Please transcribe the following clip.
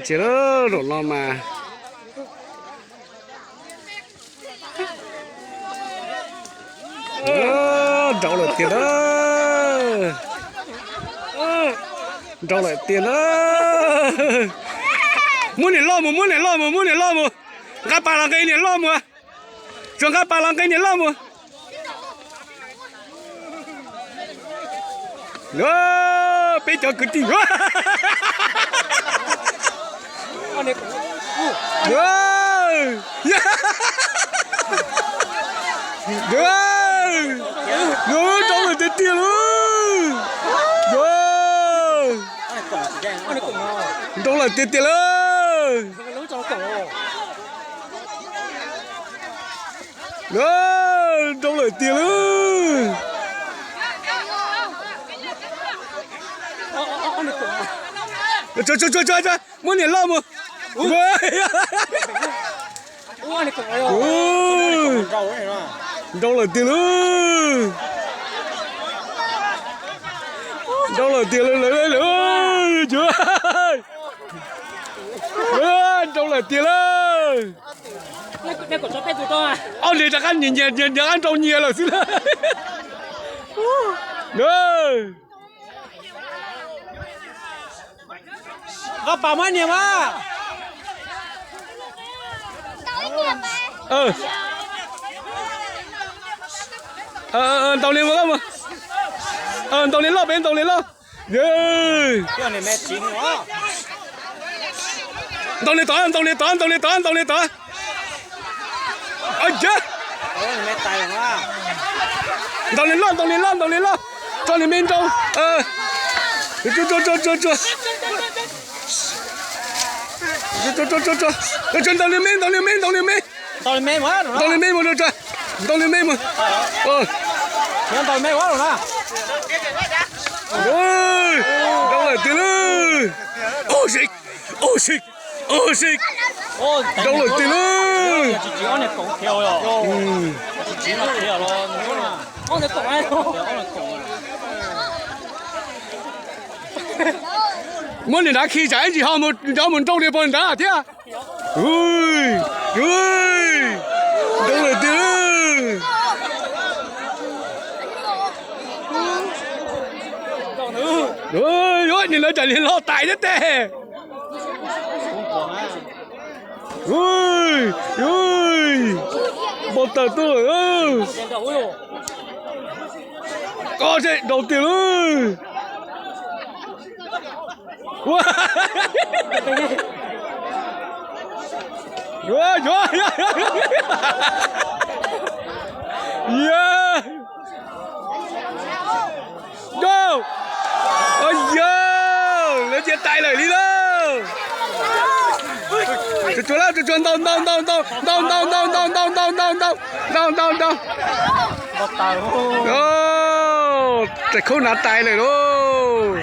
Tsis lawm, zaum no mas nrau lawm tiag lawm. Nrau lawm tiag lawm. Muab niam loj mus, muab niam loj mus, muab niam loj mus. Nqa pas los nqa niam loj mus. Tsuas nqa pas los nqa niam loj mus. Peb cov kwv tij. Nrau lawm tiag tiag lawm. Nrau lawm tiag tiag lawm. Nrau lawm tiag lawm. Muab niam loj mus. Nrau lawm tiag lawm. Nrau lawm tiag lawm lawm. Nrau lawm tiag lawm. Ob niag rov qab nyias nyias nyias rov qab nrau nyias lawm xwb na. Nqa pas muab niam mas. Ntaus li mus, ntaus li loj peb, ntaus li loj. Ntaus li tod, ntaus li tod, ntaus li tod, ntaus li tod. Ntaus li loj, ntaus li loj, ntaus li loj. Tso niam me nrau. Tso ntaus li me, ntaus li me, ntaus li me. Ntaus li me mus, ntaus li me mus. Nrau lawm tiag lawm. Ub si, ub si, ub si. Nrau lawm tiag lawm. Muab niag nrad khi tsam ib ntsis ho nrov mus nrau li pog nrad thiab. Nrau lawm tiag. Niag lawv tsam niag loj tais thiab tes. Npau taws tuaj lawm. Koj seb nrau tiag lawm. Yog, lawv cia tais lawm li lauj. Tsuas tsuas lawm, tsuas tsuas ntaus ntaus ntaus ntaus ntaus ntaus ntaus ntaus ntaus ntaus ntaus ntaus ntaus ntaus ntaus. Tais khaub hnav tais lawm lauj.